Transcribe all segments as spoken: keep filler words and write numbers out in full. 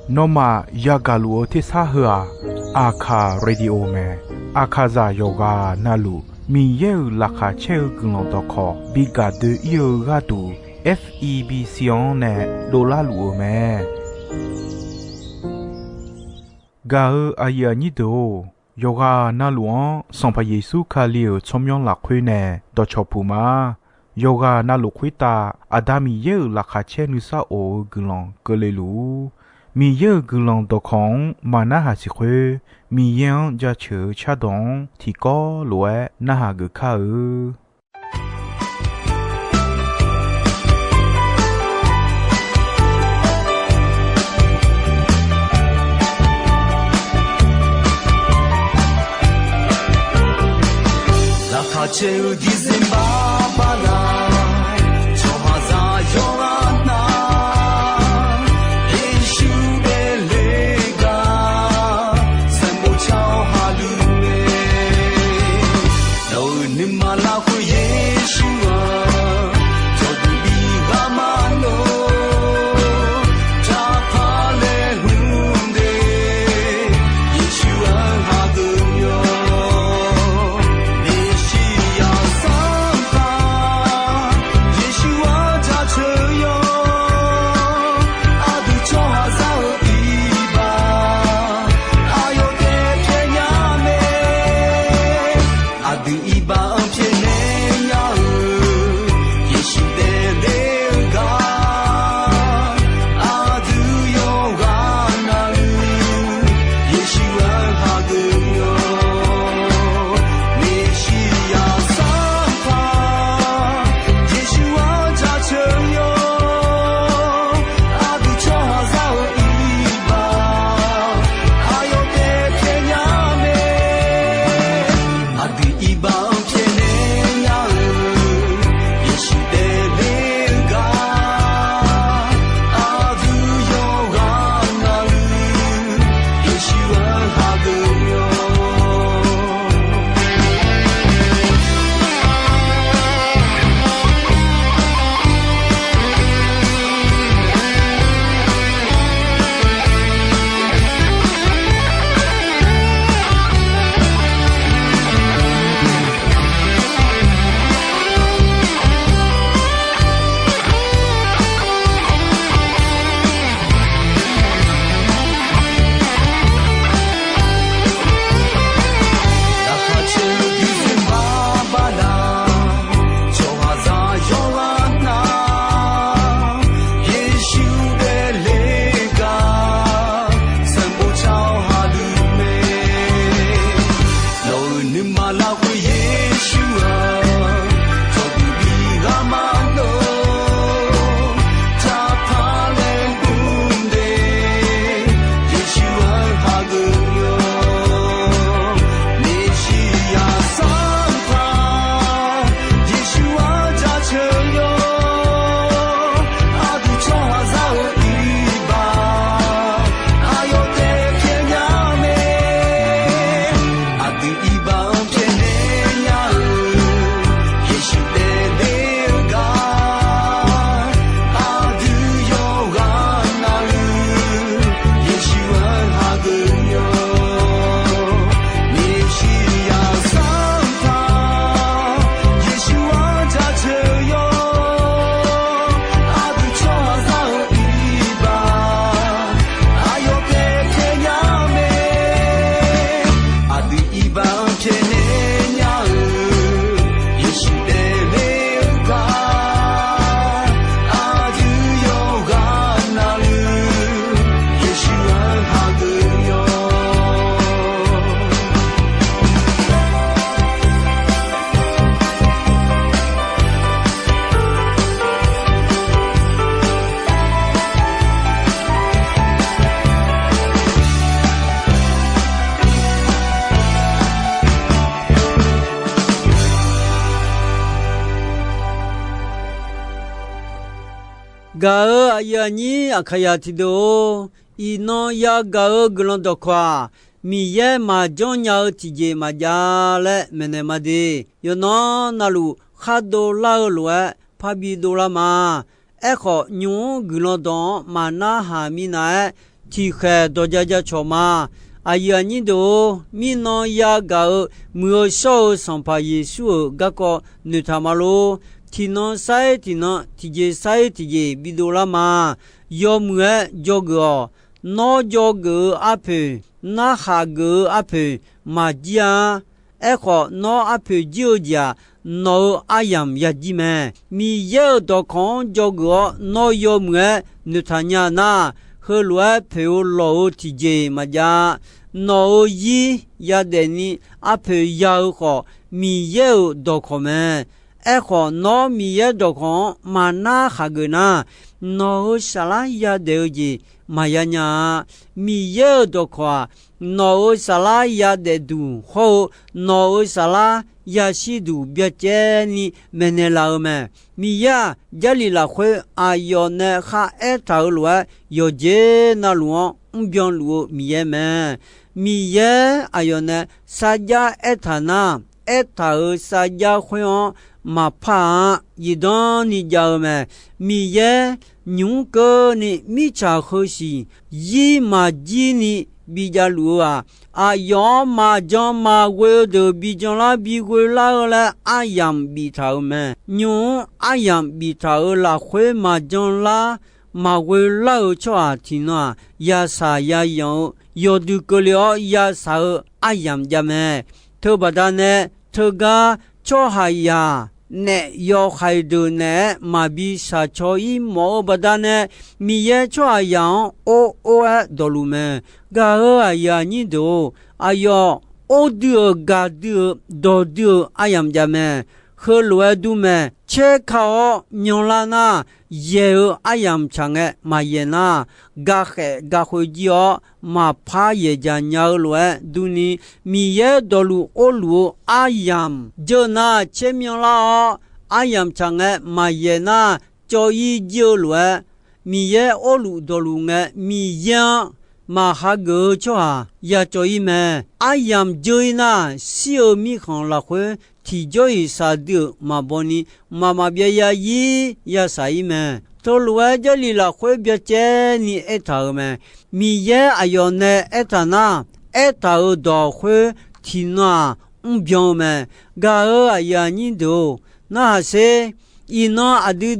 Nawmaf yagaq luf-eu tersar heu-aq, Aqkaq Radio mae. Aqkaqzaq yawqghaq navluf Miqyaer-euq laqkhaq caer-eu guiqlanq dawqkawq bi gaq doe-ir-eu gharduq, F E B C-anr nae dovlar luf-eu mae. Gaq-eu aqyuif aqnyir deuq-or, yawqghaq navluf-anr Sanqpaq Yeqsur Kali-euq tsawrmyanr lafkhoer nae dawqcawq puq ma. Yawqghaq navluf khoertav Aqda Miqyaer-euq laqkhaq caer nuisar of-eu guiqlanq keuvle luf-ur. Miqyaer-euq guiqlanq dawqkawq-anr maqnarhaq siq khoer, Miqyaer-anr jaceuq-eu cardawq-anr tiqkawv lof-aer narhaq geuf kar-eu. Laqkhaq caer-eu December bala, tsawrhaqzaq yawqghaq nar, Yeqsur daefle gar sanqbof car-awr haqluf mae. Nawq-euq nuima lafkhoer Yeqsur-aq, jawqduq bi ghaq ma lor, jaqpar laeqhmq de, Yeqsur-anr hageuf yawq. Meqshiryaq Sanqpaq, Yeqsur-anr jaceuq yawq. Aqdui tsawrhaqzaq-euq iqbax, aqyawf taef pyaeqnya mae. Aqdui iqbax-anr pyaeqnae nya-eu, Yeqsur daefle-eu gar, aqdui yawqghaq navluf, Yeqsur-anr hageuf yawq. Meqshiryaq Sanqpaq, Yeqsur-anr jaceuq yawq. Aqdui tsawrhaqzaq-euq iqbax, aqyawf taef pyaeqnya mae. Aqdui iqbax-anr pyaeqnae nya-eu, Yeqsur daefle-eu gar, aqdui yawqghaq navluf, Yeqsur-anr hageuf yawq. Laqkhaq caer-eu December bala, tsawrhaqzaq yawqghaq nar, Yeqsur daefle gar sanqbof car-awr haqluf mae. Nawq-euq nuima lafkhoer Yeqsur-aq, jawqduq bi ghaq ma lor, jaqpar laeqhmq de, Yeqsur-anr hageuf yawq. Meqshiryaq Sanqpaq, Yeqsur-anr jaceuq yawq. Aqdui tsawrhaqzaq-euq iqbax, aqyawf taef pyaeqnya mae. Aqdui iqbax-anr pyaeqnae nya-eu, Yeqsur daefle-eu gar, aqdui yawqghaq navluf, Yeqsur-anr hageuf yawq. Meqshiryaq Sanqpaq, Yeqsur-anr jaceuq yawq. Aqdui tsawrhaqzaq-euq iqbax, aqyawf taef pyaeqnya mae. Aqdui iqbax-anr pyaeqnae nya-eu, Yeqsur daefle-eu gar, aqdui yawqghaq navluf, Yeqsur-anr hageuf yawq. Gaq-eu aqyuif aqnyir Aqkaqyaq tiqdeuq-or, iqnan yagaq-eu guiqlanq dawqkawq-aq, Miqyaer maqjanr nya-eu tiqjeq maqjav laer maeqnaeq ma de. Yawqnan navluf khar dovlar-eu lof-aer parbi dovlar ma. Aerkhawf, nymq-mr guiqlanq dawq-anr maqnarhaq minav-aer, tiqkhaeq dawqja jacawq ma. Aqyuif aqnyir deuq-or, mirnan yagaq-eu muiq-eu shawr-eu Sanqpaq Yeqsur-euq garkawv noeqtaq ma lor. Tiqnan sar-ir tiqnan, tiqjeq sar-ir tiqjeq bidov lar ma. Yawmuiq-aer dzawgeuf-awq. Nawr dzawgeuf-eu arpoeq, narhaq geuf-eu arpoeq maqjir-a. Aerkhawf, nawr arpoeq jir-eu jeq-aq, nawq-euq aryamq yajir mae. Miqyaer-euq dawqkawq-anr dzawgeuf-awr nawr yawmuiq-aer noeqtaq nya nar, heulof-aer poeq-eu lawq-eu tiqjeq maqjav. Nawq-euq zir yadaef ni arpoeq ya-eu khawf, Miqyaer-euq dawqkawq mae. Aerkhawf, nawr Miqyaer dawqkawq-anr maqnar khaqgeuf nar, nawq-euq saflar yadaef-eu jeq maqya nya-a. Miqyaer-euq dawqkawq-aq, nawq-euq saflar yadaef duq hawr-eu, nawq-euq saflar yashir duq byacaevni maeqnaeq laf-eu mae. Miqyaer-aq, Jarlif lafkhoer aqyawf nae kharaer taq-euq lof-aer, yawqjeq navluf-anr mrbyan luf-eu Miqyaer mae. Miqyaer aqyawf nae sarjax aertaq nar, aertaq-euq sarjax khoer-anr maqpar-a, zifdan ni jav-eu mae. Miqyaer nymq-mr keuvni mirtsaq heu siq zir maqjir ni bijav luf-eu-aq, aqyawf-anr maqjan maqghoe-eu deuq bijan lar bighoe lar-eu laer aryamq biftaq-euq mae. Nymq-mr aryamq biftaq-euq lafkhoer maqjan lar maqghoe lar-eu tsawrhaq tiqnan-aq, yasaq yayanq-eu yawqdui keuvle-awr yasaq-eu aryamq jav mae. Teubaqda nae teugar tsawrhaqzaq naef yawhaiq deuq naeq-aer maqbi shaqcaw-ir mawf-eu baqdanae, Miqyaer tsawrhaqzaq-anr or or-aer dawqluf mae. Gaq-euq aqyuif aqnyir deuq-or, aqyawf or dui-euq gaq dui-euq dawq dui-euq aryamq jav mae. Heulof-aer dur mae. Caer ka-awr myanlar nar, yaeq-eu aryamq tsaq ngae maqyaeq nar, gakhaef gakhoe jir-awr maqpar yaeqdzaq nya-eu lof-aer durni, Miqyaer dawqluf orluf-eu aryamq jeur nar caer myanlar-awr, aryamq tsaq ngae maqyaeq nar, cawv-ir jir-eu lof-aer, Miqyaer orluf dawqluf ngae Miqyaer-anr maqhageuf-eu tsawrhaq ya cawv-ir mae. Aryamq jeur-ir nar, shir-eu mirkhanq lafkhoer tiqjawr-iq shaqdui-euq maqbaw ni, mqmaq maqbyav ya-ir yashaq-ir mae. Teulof-aer Jarlif lafkhoer byacaevni aertaq-euq mae. Miqyaer aqyawf nae aertaq nar, aertaq-euq dawq khoer tiqnan-aq mrbyan-eu mae. Gaq-euq aqyuif aqnyir deuq-or, narhaq sher. Iqnan aqdui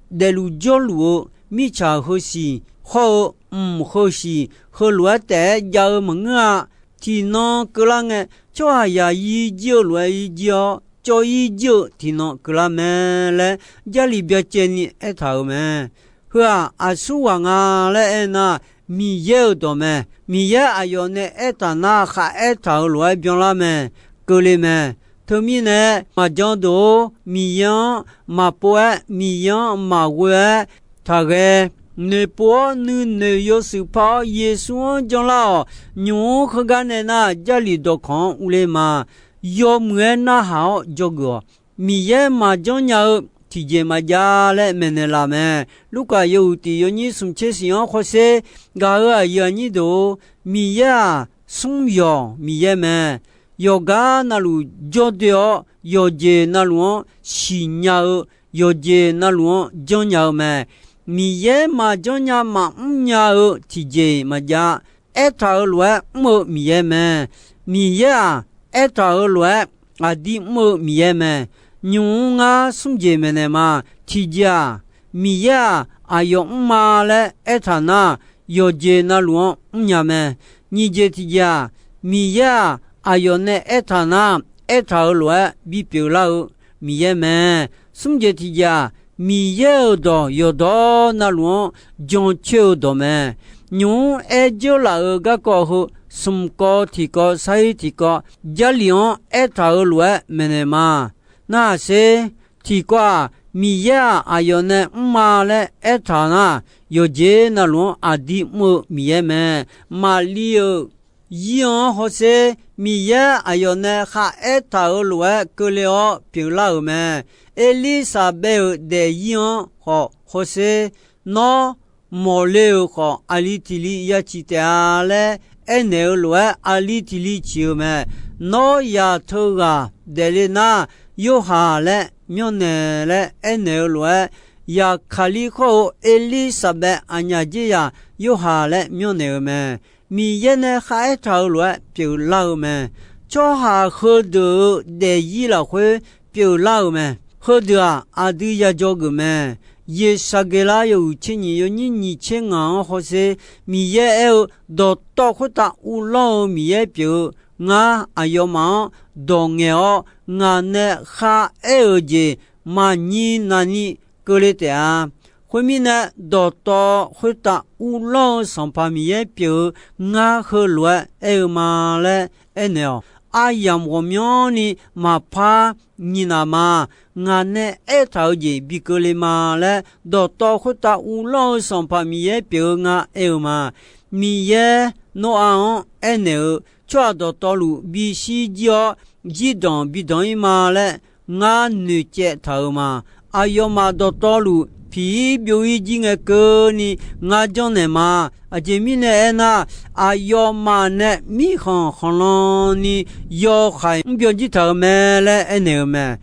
daefluf jawrluf-eu mirtsaq heusiq hawr-eu mq heusiq heulof-aer taef-aer jav-eu maqngeur-a. Tiqnan keuvlar ngae, tsawrhaqzaq yir jir-eu lof-aer yir jir-awr, cawv-ir jir-eu tiqnan keuvlar mae laer Jarlif byacaevni aertaq-euq mae. Heu-aq, aqsur ghaq nga laer aernar, Miqyaer-euq dawq mae. Miqyaer aqyawf nae aertaq nar, kharaer taq-euq lof-aer byanlar mae. Keuvle mae. Teumirnae, maqjan deuq-or, Miqyaer-anr maqpov-aer, Miqyaer-anr maqghoe-aer taqghae. Noeqpov-awr nuinoeq yawshuif par-awr, Yeqsur-anr janlar-awq. Nymq-mr heugar nae nar, Jarlif dawqkawq-anr urler ma. Yawmuiq-aer narhaq-awr dzawgeuf-awq. Miqyaer maqjanr nya-eu tiqjeq maqjav laer maeqnaeq laf mae. Lurkaf yawhuiq tiq yawnyir smq tser shif-anr hawsher. Gaq-euq aqyuif aqnyir deuq-or, Miqyaer-aq, smr yawq Miqyaer mae. Yawqgar navluf jawrdoe-awr, yawqjeq navluf-anr siqnya-eu, yawqjeq navluf-anr janrnya-eu mae. Miqyaer maqjanr nya maqmr nya-eu tiqjeq maqjav. Aertaq-euq lof-aer mr-eu Miqyaer mae. Miqyaer-aq, aertaq-euq lof-aer aqdir mr-eu Miqyaer mae. Nymq-mr ngar smr jeq maeqnaeq ma. Tiqjeq-aq, Miqyaer-aq, aqyawf mr ma laer aertaq nar, yawqjeq navluf-anr mrnya mae. Nyiq jeq tiqjeq-aq, Miqyaer-aq, aqyawf nae aertaq nar, aertaq-euq lof-aer bipyeuf lar-eu Miqyaer mae. Smr jeq tiqjeq-aq, Miqyaer-euq dawq yawqdawq navluf-anr jancoer-eu dawq mae. Nymq-mr aer dzeurlaf-euq garkawv heu smq kawv tiqkawv sar-ir tiqkawv, Jarlif-anr aertaq-euq lof-aer maeqnaeq ma. Narhaq sher. Tiqkawv-aq, Miqyaer-aq, aqyawf nae mr ma laer aertaq nar, yawqjeq navluf-anr aqdir mr-eu Miqyaer mae. Maqli-euq zir-anr hawsher. Miqyaer aqyawf nae kharaer taq-euq lof-aer keuvle-awr pyeuflar-euq mae. Erlirsaqbaev-euq daefzir-anr khawf hawsher. Nawr mawqle-euq khawf, aqli tiq li ya ciq taef-a laer aernaeq-eu lof-aer, aqli tiq li ciq-eu mae. Nawr yaq teughaq daefle nar, Yorhaq laer myanrnaeq laer aernaeq-eu lof-aer, Zaqkaqlir khawr-eu Erlirsaqbaev aqnyaf dzerzaq Yorhaq laer myanrnaeq-eu mae. Miqyaer nae kharaer taq-euq lof-aer pyeuflar-eu mae. Tsawrhaq heudeuq-euq daefzir lafkhoer pyeuflar-euq mae. Heudeuq-aq, aqdui yadzaw geuf mae. Yeqsaqgeqlar yawhuiq tser nyiq yawnyir nyiq tser ngaq-anr hawsher, Miqyaer aer-eu, Dawqtawv khoertav uvlanr-eu Miqyaer pyeuf-eu, ngar aqyawfmaf-anr dawq ngaeq-awr, ngaq nae kharaer-euq jeq maqnyir navni keuvle taef-a. Khoermirnae, dawqtawv khoertav uvlanr-eu Sanqpaq Miqyaer pyeuf-eu ngar heulof-aer aer-eu ma laer aernaeq-awq. Aryamq ghawqmyanrni maqpar nyiq naq ma. Ngaq nae aertaq-eu jeq bi keuvle ma laer, dawqtawv khoertav uvlanr-eu Sanqpaq Miqyaer pyeuf-eu nga aer-eu ma. Miqyaer Noraq-anr aernaeq-eu, tsawrhaq dawqtawvluf bishir jir-awr, zirdanq bi danq-ir ma laer ngar noeqcaev taq-euq ma. Aqyawfmaf dawqtawvluf piq-ir byov-ir jir ngae keuvni ngar janrnaeq ma. Aqjeq mirnae aernar, aqyawfmaf nae mirkhanq khanqlan ni yawkhaeq mrbyan jir taq-euq mae laer aernaeq-eu mae.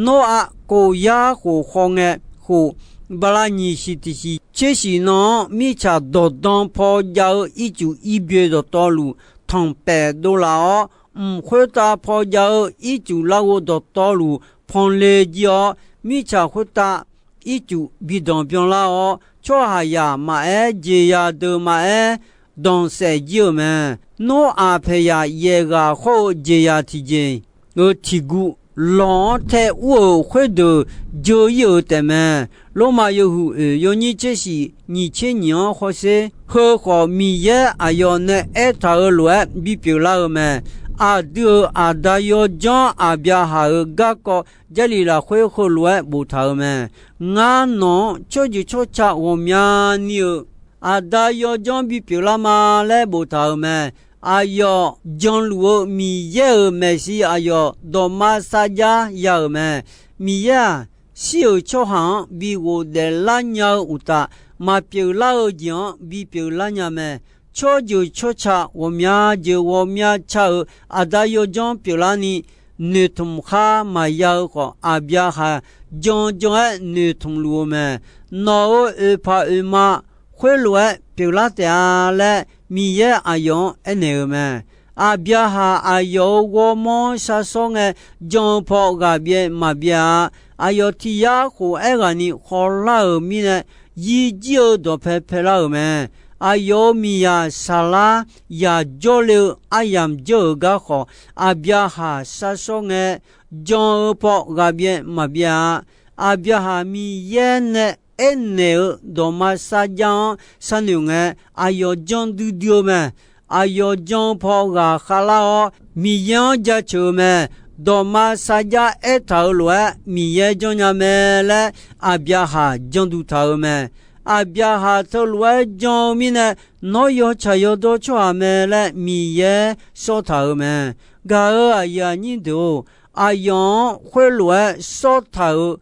Noraq kof yar khof khaw ngae khof, bala nyiq siq tiq siq tser siq nan-anr mirtsaq dawqdan paw jav-eu ircuf irboe dawqtawvluf tanqpaef dovlaf-awr, mq khoertav paw jav-eu ircuf larghov dawqtawvluf panle jir-awr, mirtsaq khoertav ircuf bi danq byanlar-awr, tsawrhaqzaq maqaer, jeqzaq deuq maqaer, danqsaef jir-euq mae. Noraq paeqzaq yaef ghaq khawr-eu jeqzaq tiqjeq-euq tiqguv lawq-anr tae ur-euq khoerdeuq dzeur-ir-euq taefmae. Lormav yawhuiq oeq yawnyir tser shiq nyiq tser nyiq-anr hawsher, heu khawf Miqyaer aqyawf nae aertaq-euq lof-aer bipyeuf lar-eu mae. Aqdui-euq aqda yawdzanr Aqbyaqhaq-euq garkawv Jarlif lafkhoer heulof-aer boftaq-euq mae. Ngar nawq-anr tsawrjeuq tsawrca ghawqmyani-euq aqda yawdzanr bipyeuf lar ma laer boftaq-euq mae. Aqyawf janluf-eu Miqyaer-euq maeqshi aqyawf dawqma sarjax ya-euq mae. Miqyaer-aq, shir-euq tsawrhaq-anr bi ghofdaef lar nya-eu uqtaf, maqpyeuf lar-eu jeq-anr bipyeuf lar nya mae. Tsawrjeuq tsawrca ghawqmya jeuq ghawqmya ca-euq aqda yawdzanr pyeuflarni, noeqtmq khar maqya-eu khawf, Aqbyaqhaq jan jan-aer noeqtmq luf-eu mae. Nawq-euq oeqpaq oeqma khoerlof-aer pyeuflar taef-a laer, Miqyaer aqyawf-anr aernaeq-euq mae. Aqbyaqhaq aqyawf-euq ghawrmawr sharsawr ngae, jan-eu paw ghaq byaev maqbyaev-a. Aqyawf tiq yar khof aerghaqni khawvlar-euq mirnae, yirjir-eu dawqpae paelar-euq mae. Aqyawf-euq miqyaq Saqlar yaq jawrle-eu aryamq jawr-euq gar khawf, Aqbyaqhaq sharsawr ngae, jan-eu paw ghaq byaev maqbyaev-a. Aqbyaqhaq Miqyaer nae aernaeq-eu dawqma sarjax-anr sharnoeq ngae, aqyawf jan duidui-eu mae. Aqyawf jan-eu paw ghaq khavlar-awr, Miqyaer-anr jaceuq-eu mae. Dawqma sarjax aertaq-euq lof-aer Miqyaer janrnya mae laer, Aqbyaqhaq janduq taq-euq mae. Aqbyaqhaq teulof-aer jan-eu mirnae, nawr yawtsaq yawdawr tsawrhaq mae laer Miqyaer sawr taq-euq mae. Gaq-euq aqyuif aqnyir deuq-or, aqyawf-anr khoerlof-aer sawr taq-euq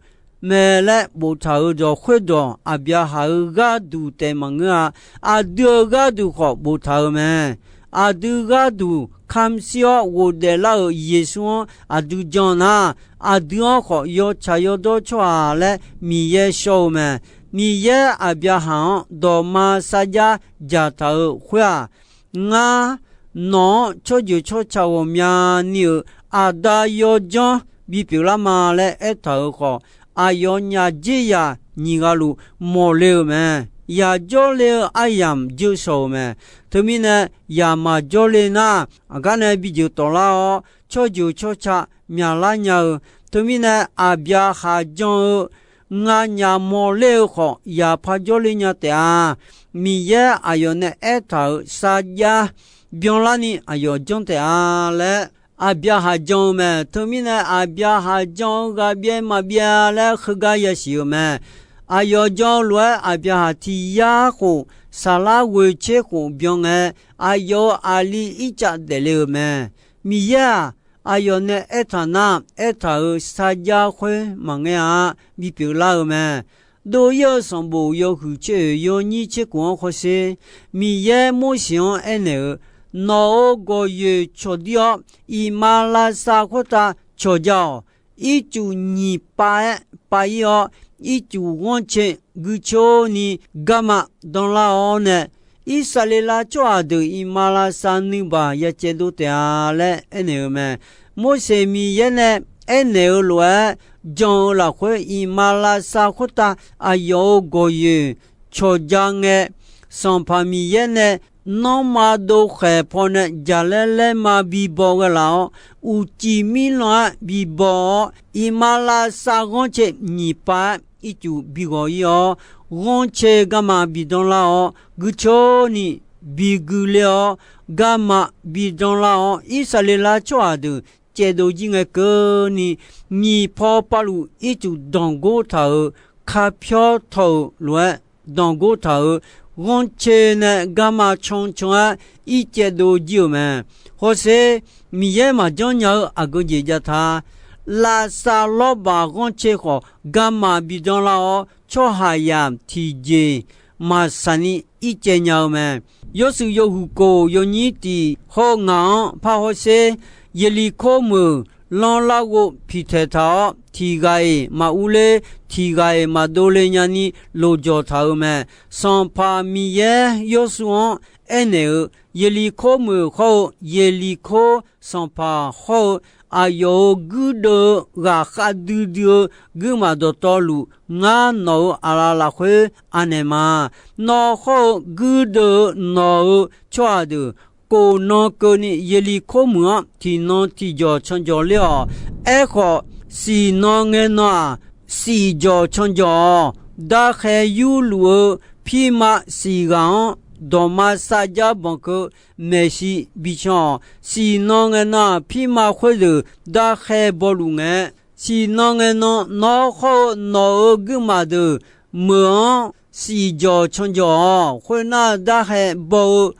mae laer boftaq-euq dawq khoerdawq, Aqbyaqhaq-euq gharduq taef maqngeur-a. Aqdui-euq gharduq khawf boftaq-euq mae. Aqdui gharduq kamq shir-awr ghofdaef lar-euq Yeqsur-anr aqdui jan nar, aqdui-anr khawf yawtsaq yawdawr tsawrhaq laer Miqyaer shawr-eu mae. Miqyaer Aqbyaqhaq-anr dawqma sarjax dzaqtaq-euq khoer-aq, ngar nawq-anr tsawrjeuq tsawrca ghawqmyani-euq aqda yawdzanr bipyeuf lar ma laer aertaq-euq khawf, aqyawfnyaf dzer yaq nyiq ghaq luf mawqle-euq mae. Yaq jawrle-eu aryamq jeursawq-euq mae. Teumirnae, yaq maqjawr le nar, aqgar nae bijeuq tawflar-awr, tsawrjeuq tsawrca myaqlar nya-eu. Teumirnae, Aqbyaqhaq jan-eu nganyaf mawqler-eu khawf, yaq par jawrle nya taef-a. Miqyaer aqyawf nae aertaq-euq sarjax byanlarni aqyawf janr taef-a laer, Aqbyaqhaq jan-eu mae. Teumirnae, Aqbyaqhaq jan-eu ghaq byaev maqbyaev laer heugar yasiq-euq mae. Aqyawf jan-eu lof-aer Aqbyaqhaq tiq yar khof, Saqlar ghoeq tser khof byan ngae, aqyawf-euq aqli Irtsav daefle-euq mae. Miqyaer-aq, aqyawf nae aertaq nar, aertaq-euq sarjax khoer maqngeur-a, bipyeuf lar-eu mae. Dov-ir-eu sanqbof yawhuiq tser oeq yawnyir tser khof-anr hawsher, Miqyaer Morseq-anr aernaeq-euq, Nawq-euq gawqyoeq cawqdir-awr, iqmalavshav khoertav cawqja-awq. Ircuf nyiq pav-aer pav-ir-awr, ircuf ghanrcae guicoer ni garma danlar-awr nae, Irsaqleqlav tsawrhaq deuq iqmalavshav nuibaq ya caevdov taef-a laer aernaeq-eu mae. Morseq Miqyaer nae aernaeq-eu lof-aer jan-eu lafkhoer, iqmalavshav khoertav aqyawf-euq gawqyoeq cawqja ngae, Sanqpaq Miqyaer nae nanrma dov khaeq pawnae jaqlaer laerma bibaw ghae laf-awr, uqcif mirlan-aer bibaw-awr, iqmalavshav ghanrcae nyiq pav-aer ircuf bighawq ir-awr, ghanrcae garma bidanlar-awr, guicoer ni bigui ler-awr, garma bidanlar-awr, Irsaqleqlav tsawrhaq deuq caevdov jir ngae keuvni, nyiq paw pavluf ircuf danqgor taq-euq, kapyawr tawq-euq lof-aer danqgor taq-euq, ghanrcae nae garma cancan-aer ircaevdov jir-euq mae. Hawsher, Miqyaer maqjanr nya-eu aqgeu jeq jav ta. Lavsav lawrbaq ghanrcae khawf, garma bidanlar-awr, tsawrhaqzaq tiqjeq maqsaq ni ircaev nya-eu mae. Yawshuif yawhuiq kof yawnyir tiq hawr-eu ngaq-anr par hawsher, Yeqliqkor meuq lanrlar ghov piqtaeq taq-awr, tiq ghaq-iq maqurler, tiq ghaq-iq maqdov le nyani lofjawq taq-euq mae. Sanqpaq Miqyaer Yawrshuv-anr aernaeq-eu, Yeqliqkor meuq hawr-eu Yeqliqkor sanqpaq hawr-eu aqyawf-euq guirdeuv-eu ghaqkhav duidui-eu guirmaf dawqtawvluf, ngar nawq-euq aqlaf lafkhoer anaeq ma. Nawr hawr-eu guirdeuv-eu nawq-euq tsawrhaq deuq, kof nan keuvni Yeqliqkor meuq-anr tiqnan tiqjawq canjawq ler-awq. Aerkhawf, siqnan ngae nan-aq, siqjawq canjawq-awq. Darkhae yurluf-eu pirma siq ghaq-anr, dawqma sarjax banqkeuv maeqshi bican-awq. Siqnan ngae nan-aq, pirma khoerdeuq darkhae bawluf ngae, siqnan ngae nan nawr hawr-eu nawq-euq guirmaf deuq meuq-anr siqjawq canjawq-awq. Khoernar, darkhae baw-eu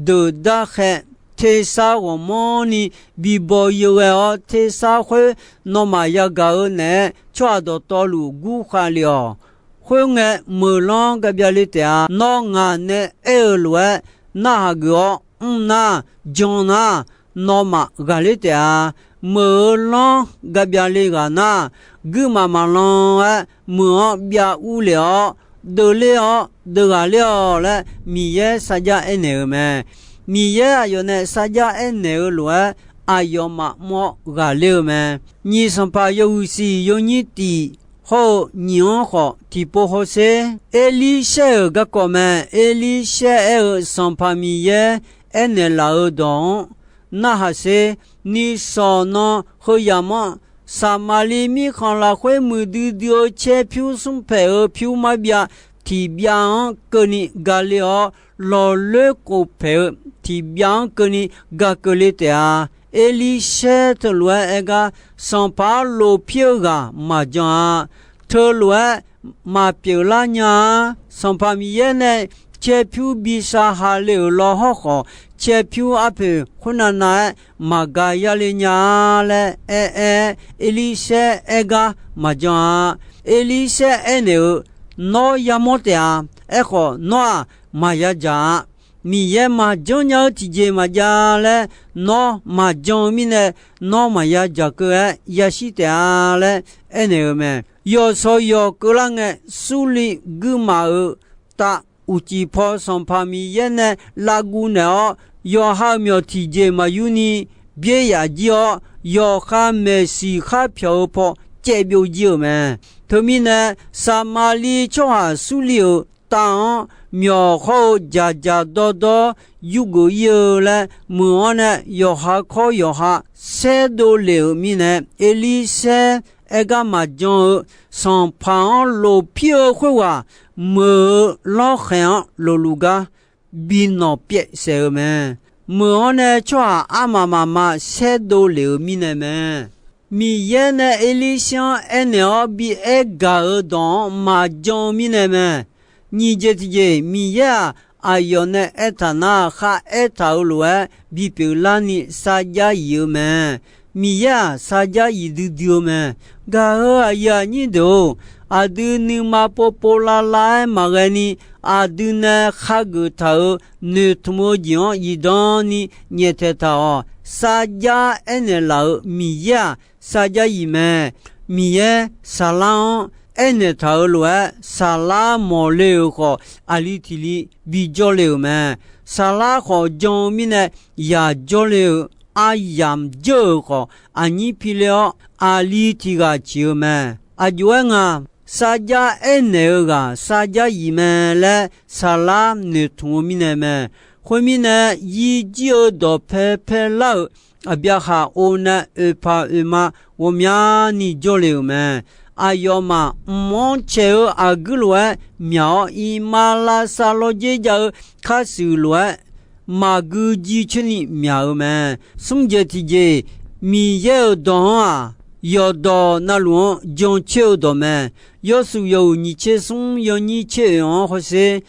deuq darkhae tersar ghawqmanrni bibaw yeu ghae-awr, tersar khoer nawmaf yagaq-eu naeq-aer tsawrhaq dawqtawvluf gurkhav lef-awq. Khoerngae, meuq lanr ga byav le taef-a. Nawr ngaq nae aer-eu lof-aer narhaq geuf-awr mr nar, jan nar, nawmaf ghaqler taef-a. Meuq-eu lanr ga byav le ghaq nar, guirmaf maqlan-aer meuq-anr byav urlef-awr, deuvler-awr deuv ghaqler-awq laer Miqyaer sarjax aernaeq-eu mae. Miqyaer aqyawf nae sarjax aernaeq-eu lof-aer, aqyawfmaf mr-awr ghaqler-eu mae. Nyiq Sanqpaq yawhuiq siq yawnyir tiq hawr-eu nyiq-anr khawf tiqpov hawsher, Erlirshaer-euq garkawv mae. Erlirshaer aer-eu, Sanqpaq Miqyaer aernaeq laf-euq dawq-anr narhaq sher. Nishawq nan heu yamq-anr, Saqmaqliv mirkhanq lafkhoer muiqdui dui-eu caer pyur smr paeq-eu pyur marbyav tiqbyav-anr keuvni ga le-awr, lawqloer khof paeq-eu tiqbyav-anr keuvni ga keuv le taef-a. Erlirshaer teulof-aer aer gar, Sanqpaq-anr lofpir-eu ghaq maqjan-a. Teulof-aer maqpyeuf lar nya-a. Sanqpaq Miqyaer nae caer pyur bishar ha le-euq lawhawr khawf, caer pyur arpoeq khoernav nav-aer maqga yar le nya-a laer aer-aer, Erlirshaer aer gar maqjan-a. Erlirshaer aernaeq-eu, Nawr yamawr taef-a. Aerkhawf, nawr-aq, maqya dzaq-a. Miqyaer maqjanr nya-eu tiqjeq maqjav laer nawr maqjan-eu mirnae, nawr maqya dzaq keuv-aer yashir taef-a laer aernaeq-eu mae. Yawqshawq yawq keuvlar ngae, Surliv guirmaf-euq tav uqcif paw Sanqpaq Miqyaer nae lavguv naeq-awr, yawqha-euq myawq tiqjeq maqyur ni byaer yaf jir-awr, yawqha maeqsiq khar pyawq-eu paw caev byov jir-euq mae. Teumirnae, Saqmaqliv tsawrhaq Surliv-euq tav-anr myawq hawr-eu dzaqdzaq dawrdawr yurgeuf ir-eu laer, meuq-anr nae yawqha kawr yawqha saerdov lef-euq mirnae, Erlirshaer aer gar maqjan-eu, Sanqpaq-anr lofpir-eu khoerghaq meuq-eu lawrkhaeq-anr lofluf gar bi nawq pyaev saef-eu mae. Meuq-anr nae tsawrhaq armaf mafma saerdov lef-euq mirnae mae. Miqyaer nae Erlirshaer-anr aernaeq-awr bi aer gaq-euq dawq-anr maqjan-eu mirnae mae. Nyiq jeq tiqjeq, Miqyaer-aq, aqyawf nae aertaq nar, kharaer taq-euq lof-aer bipyeuf larni sarjax yif-eu mae. Miqyaer-aq, sarjax yif duidui-eu mae. Gaq-euq aqyuif aqnyir deuq-or, aqdui nuima povpov lavlav-aer maqghae ni, aqdui nae khageuf taq-euq noeqtmq-eu jeq-anr zifdan ni nyaeftaeq taq-awq. Sarjax aernaeq laf-euq Miqyaer-aq, sarjax yif mae. Miqyaer saqlar-anr aernaeq taq-euq lof-aer, Saqlar mawqle-euq khawf, aqli tiq li bijawr le-euq mae. Saqlar khawf jan-eu mirnae, yaq jawrle-euq aryamq jeur-euq khawf, aqnyir pi le-awr, aqli tiq ghaq ciq-eu mae. Aqjox-aer nga, sarjax aernaeq-eu ghaq sarjax yif mae laer Saqlar noeqtmq-eu mirnae mae. Khoermirnae, yir jir-eu dawqpae paelar-euq Aqbyaqhaq o nae oeqpaq oeqma ghawqmyani jawrle-euq mae. Aqyawfmaf mq-anr caeq-eu aqguir lof-aer myaq-awr, iqmalavshav lawrdzer jav-eu kharshuif lof-aer maqgui jircoer ni myaq-eu mae. Smr jeq tiqjeq, Miqyaer-euq dawq-anr-aq, yawqdawq navluf-anr jancoer-eu dawq mae. Yawshuif yawhuiq nyiq tser smr yawnyir tser oeq-anr hawsher,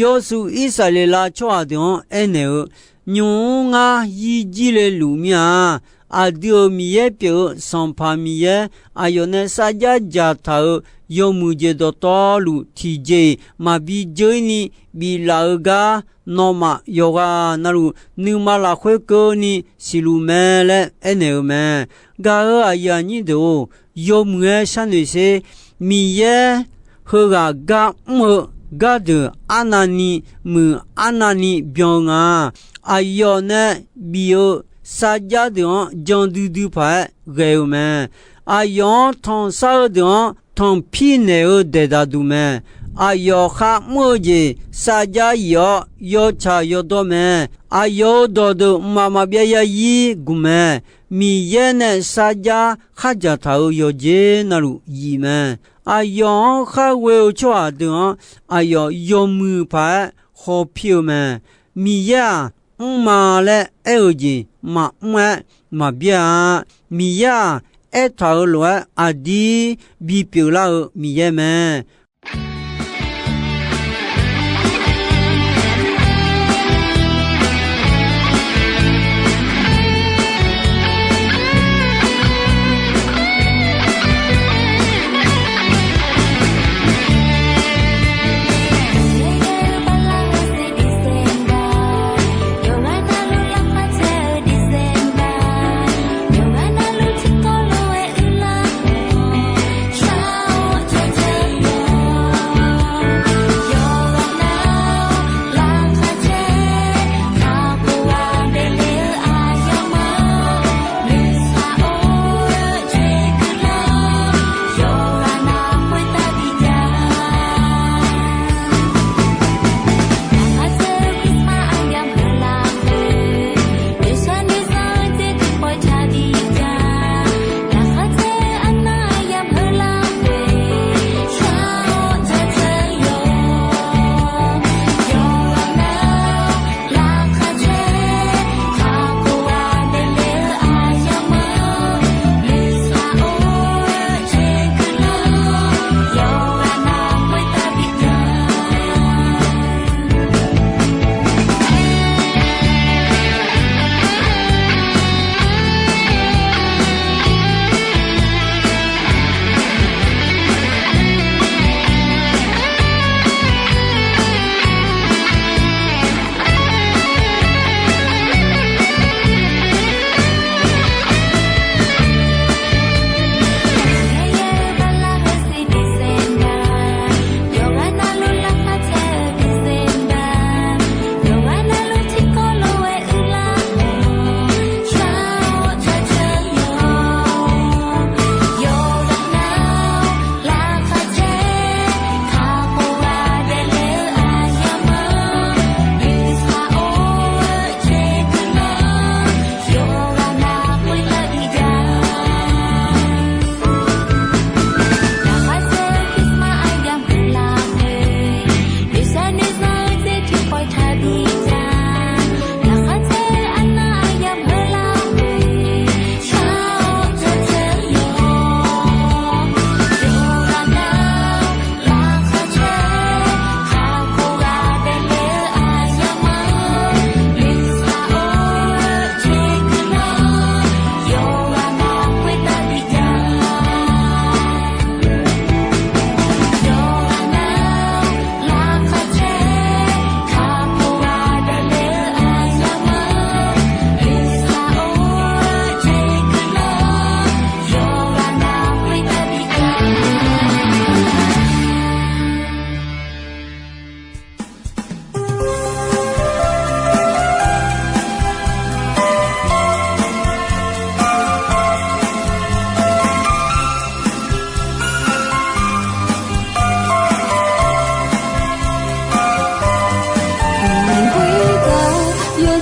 Yawshuif Irsaqleqlav tsawrhaq deuq-anr aernaeq-eu, Nymq-mr ngar yir jir le luf mir-a. Aqdui-euq Miqyaer pyeuf-eu Sanqpaq Miqyaer aqyawf nae sarjax dzaq taq-euq yawmuiq jeq dawqtawvluf tiqjeq-iq maqbi dzeur-ir ni biflaf-eu gar, nawmaf yawqghaq navluf nuima lafkhoer keuvni siqluf mae laer aernaeq-eu mae. Gaq-euq aqyuif aqnyir deuq-or, yawmuiq-aer sharnoeq sher. Miqyaer heughaq gar mr-eu gardeuq arnavni muiq, arnavni byan-eu nga. Aqyawf nae bif-eu sarjax deuq-anr jan duidui paq-aer ghae-eu mae. Aqyawf-anr tanqsar-eu deuq-anr tanqpir naeq-eu daeqdaq duq mae. Aqyawf kharmr-eu jeq sarjax yif-awr yawtsaq yawdawr mae. Aqyawf-euq dawqdeuq mqmaq maqbyav yarzir gmq mae. Miqyaer nae sarjax khardzaq taq-euq yawqjeq navluf yif mae. Aqyawf-anr khar ghoe-eu tsawrhaq deuq-anr aqyawf yawmuiq paq-aer hawpir-eu mae. Miqyaer-aq, mrma laer aer-eu jeq maqmr-aer maqbyaer-a. Miqyaer-aq, aertaq-euq lof-aer aqdir bipyeuf lar-eu Miqyaer mae.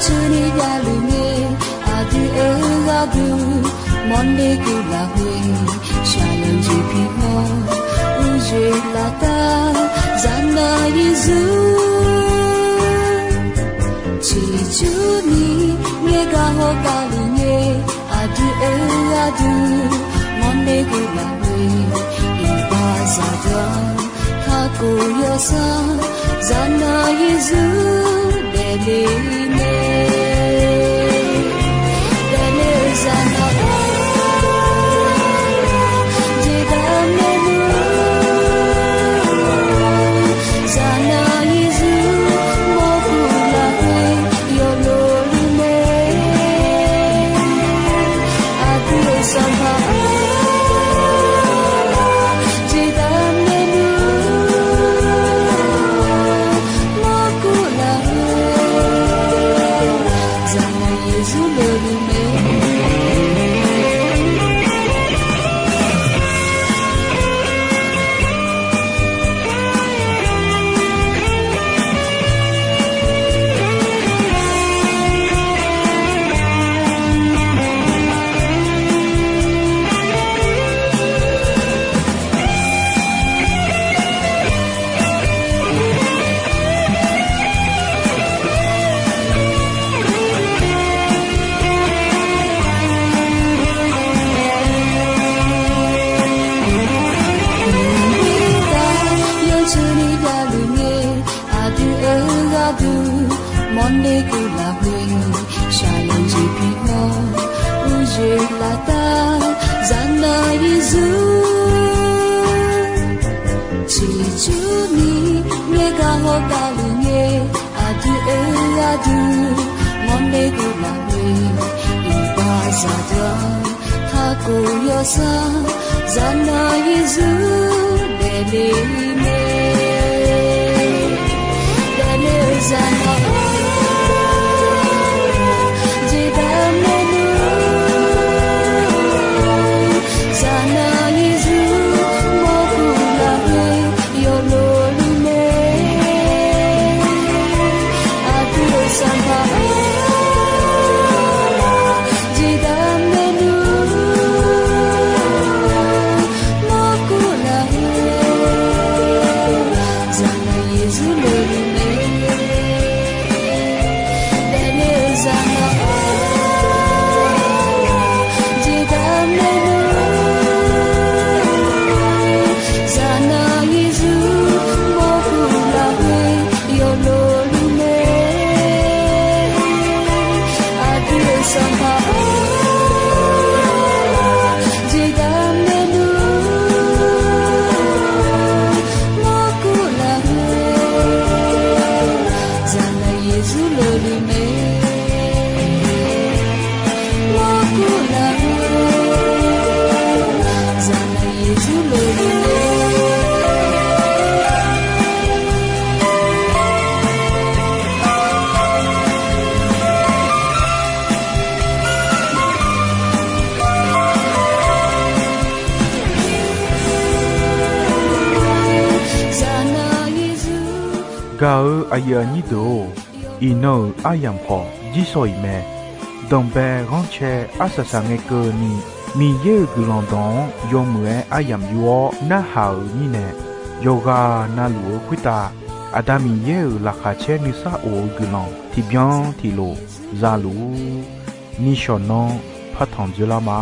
Teumirnae javluf ngae, aqdui-euq gharduq mawrner guv lafkhoer, shaqlanq jeq pi-awr, uqjeq laftav zaqnaq Yeqsur ciqcurni ngaeqgaq hawgaq luf ngae, aqdui-euq gharduq mawrner guv lafkhoer, iqbax zaqdeuq-anr kakhof yawsanr, zaqnaq Yeqsur daefle mae. Daefle-eu zaqnaq-or, jeqdaq maernmr, zaqnaq Yeqsur mawrkhof lafkhoer yawloluf mae. Aqdui-euq Sanqpaq-or, jeqdaq maernmr, mawrkhof lafkhoer zaqnaq Yeqsur loluf mae. Teumirnae javluf ngae, aqdui-euq gharduq mawrner guv lafkhoer, shaqlanq jeq pi-awr, uqjeq laftav zaqnaq Yeqsur ciqcurni ngaeqgaq hawgaq luf ngae, aqdui-euq gharduq mawrner guv lafkhoer, iqbax zaqdeuq-anr kakhof yawsanr, zaqnaq Yeqsur daefle mae. Daefle-eu zaqnaq-or, jeqdaq maernmr, zaqnaq Yeqsur mawrkhof lafkhoer yawloluf mae. Aqdui-euq Sanqpaq-or, jeqdaq maernmr, mawrkhof lafkhoer zaqnaq Yeqsur loluf mae. Daefle-eu zaqnaq-or, jeqdaq maernmr, zaqnaq Yeqsur mawrkhof lafkhoer yawloluf mae. Aqdui-euq Sanqpaq-or, jeqdaq maernmr, mawrkhof lafkhoer zaqnaq Yeqsur loluf mae. Mawrkhof lafkhoer zaqnaq Yeqsur loluf mae. Gaq-eu aqyuif aqnyir deuq-or, iqnan-euq aryamq khawf jirshaw-iq mae. Danqbae ghanrcae arsaq saq ngae keuvni, Miqyaer-euq guiqlanq dawq-anr yawmuiq-aer aryamq yur-awr narhaq-euq mirnae, yawqghaq navluf-eu khoertav Aqda Miqyaer-euq laqkhaq caer nuisar of-eu guiqlanq tiqbyan tiqlof za luf-ur. Nishawq nanr partanq dzoerlar ma.